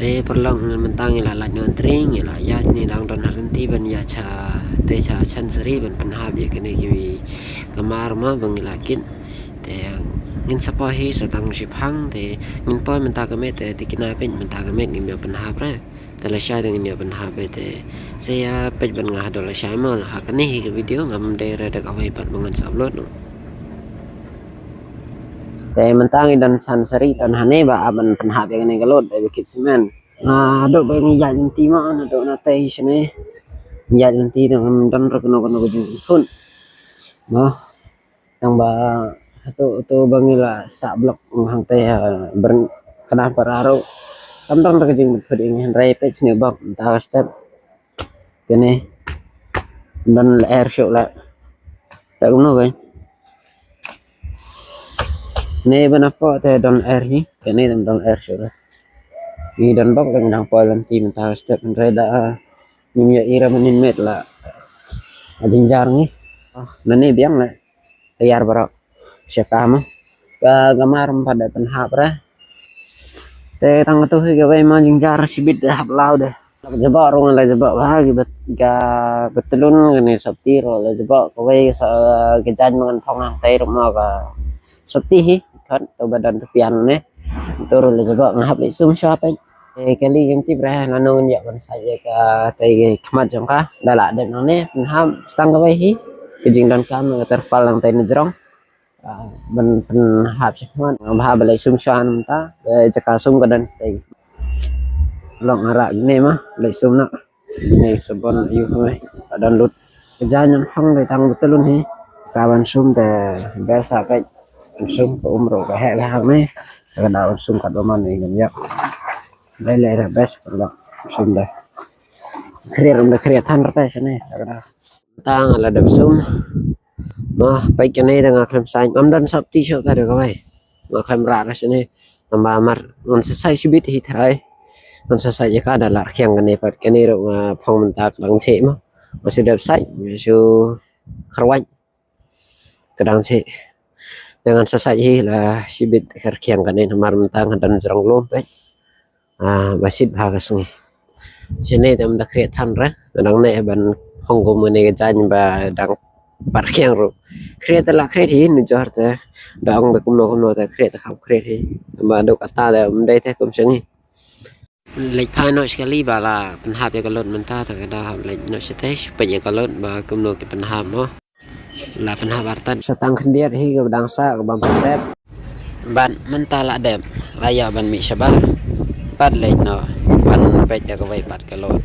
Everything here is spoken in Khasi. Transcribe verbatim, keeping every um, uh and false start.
Te paralok, mynta ngi la lait noh entry, ngi la ïaid, ngi dang don ha lynti ban ïaid sha, te sha Chansiri ban pynhap ïa kine ki kamar ma ba ngi la kit. Te ngin sa poi hi sa tang shiphang, te ngin poi mynta ka miet, te te kine peit mynta ka miet ngim ïoh pynhap re. Te lashai te ngin ïoh pynhap hi, te sa ïa peit ban nga haduh lashai ma, ha kane hi ka video ngam dei re da kawei pat ba ngan sa upload noh. Te mynta ngi don Chansiri, don hangne ba ap ban pynhap ïa kane ka load da ba kit cement. Nga dok ba ngi ïaid lynti ma, nga dok na tei shane. Ngi ïaid lynti, dang don re kano kano ka jingkut. Mo. Tang ba hato, hato ba ngi la sah block hangtei ha bern kana para ro. Kam don re ka jingkut ïa ngi, hynrei peit shane bok mynta ka step. Kane don lyer shuh la. Ta kumno kai. Ne ba na pok te don lyer hi. Kane don lyer shuh la. Ngi don bok la ngi dang poi lynti mynta step, hynrei da ngim ïohi re mynnin miet la. A jynjar ngi. Ah, nane biang la. Tayar baroh. Sha ka ma. Ka kamar ym pat da pynhap re. Te tang katu hi kawei ma, jynjar shibit da hap law de. La jabok rung, la jabok ba ki bat, ka batlun kane sopti ruh la jabok, kawei sa ka jaiñ ba ngan phong hangtei ruh ma ka sopti hi. Khot to ba don tu pian ne. To ruh la jabok, nga hap leit sum shuwa peit. Te kali jong tip re lano ngin ïoh ban sait ïa katei ka khmat jong ka. Da lah dep nangne pynhap, sa tang kawei hi. Ka jingdonkam ka terpal hangtei na jrong. Ah, ban pynhap shakhmat, nga bha ba leit sum shuwa mynta, ba jaka sum ka don shatei. Long ara ne ma, leit sum noh. Ne sabon ïa u hoi, ka don lut. Ka jaiñ hong dei tang batlun hi. Ka ban sum te best ha ka sum ka um ruh ka heh bha ne. Ka da ban sum katba man ne ngam ïoh. Lei lei re best pynlong sum de. Khriat um da khriat than rta shane. Ka da. Tang la dep sum. Ma, peit kane da nga khlem sait. Ngam don sopti shuh ka da kawei. Nga khlem rah re shane. Tang ba mar ngan sa sait shibit hi tharai. Ngan sa sait ïa ka da la rkhiang kane pat, kane ruh nga phong mynta ka dang sheh ma. Nga sa dep sait, nga sa kharwait. Ka dang sheh. Te ngan sa sait hi la shibit ka rkhiang kane namar mynta nga don jrong lum peit. Ah, ba shit bha ka sngi. Shane te ym da khriat than re. Nga dang neh ban phong kum kane ka jaiñ ba dang pat rkhiang ruh. Khriat te la khriat hi, nujor te da ong da kumno kumno te khriat te kham khriat hi. Ba duk kata te ym dei te kum shane. Leit phai noh shi kali ba la pynhap ïa ka load mynta, te ka da hap leit noh shatei shu peit ïa ka load ba kumno ki pynhap mo. La pynhap artat. Sa tang khyndiat hi kaba dang sah kaba ym pat dep. Bad mynta la dep, la ïoh ban mih shabar. Pat leit noh ban peit ïa kawei pat ka load.